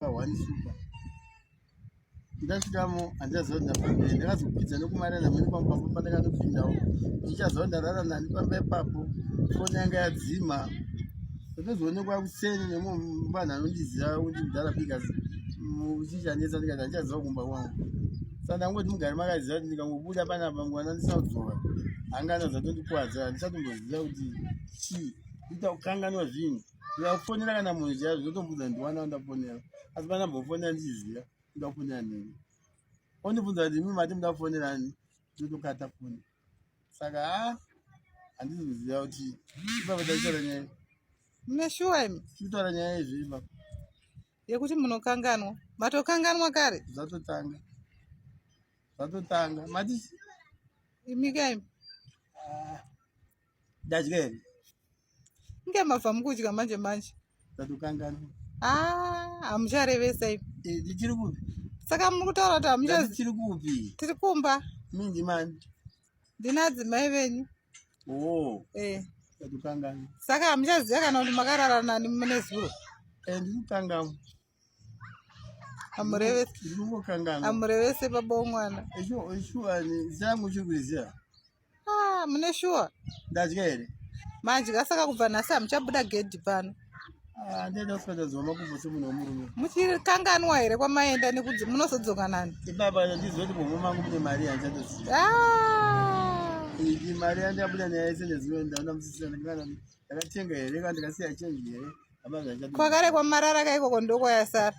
One super ndasvikamo handichaziva kuti ndafambei ndakazokwidza nekumarana mene pamwe pamba pandakanopindawo ndichaziva kuti ndarara nani pamba ipapo foni yanga yadzima ndotozoonekwa kuseni nemumwe vanhu anondiziva kuti mudhara bigas chichanetsa ndikati handichaziva kumba kwangu saka ndangoti mugare makaziva kuti ndikangobuda panapa mwana ndisina kudzoka hangana zvatondikwadza handichatomboziva kuti chii kuita kukanganwa zvinhu Ndikakufonera kana munhu chaivo zvinotomubvunza ndiwana wandafonera asi pana mbofonera ndichiziva ndoda kufonera nini ondibvunza kuti imi mati muda kufonera ani ndotokata foni saka ha handisi kuziva kuti ipapa taitaura nyaya mune shuwa imi tikutaura nyaya izvi ipapa yekuti munokanganwa matokanganwa kare zvatotanga zvatotanga mati imika imi ah, ndadya here Inge mabva mukudya manje manje. Ndatokanganwa. Ah, hamucharevesa ipi. Eh, tichiri kupi? Saka muri kutaura kuti hamuchazi. Tichiri kupi? Tiri kumba. Mimi ndimani? Ndina adzimai venyu. Oh. Eh. Ndatokanganwa. Saka hamuchaziva kana kuti makarara nani mune zuro. Eh, ndiri kukanganwa. Hamurevese. Ndiri kungokanganwa. Hamurevese baba womwana. Eshuwa, eshuwa, changu chiri kuziva. Ah, mune shuwa? Ndadya here? Madya saka kubva nhasi hamuchabuda gedhi pano. Ah, ndaida kuswedza zuva makumbo semunhu wemurume. Muchikanganwa here kwamaenda nekuti munozodzoka nani? Ibaba ndizive kuti muhomwe mangu mune mari yandichatoziva. Ah! Iyi mari yandabuda nayo yese nezuva ndaona musisina ndakana ndakatenga here kana ndikasiya change here? Kwakare kwamarara kaikoko ndokwayasara.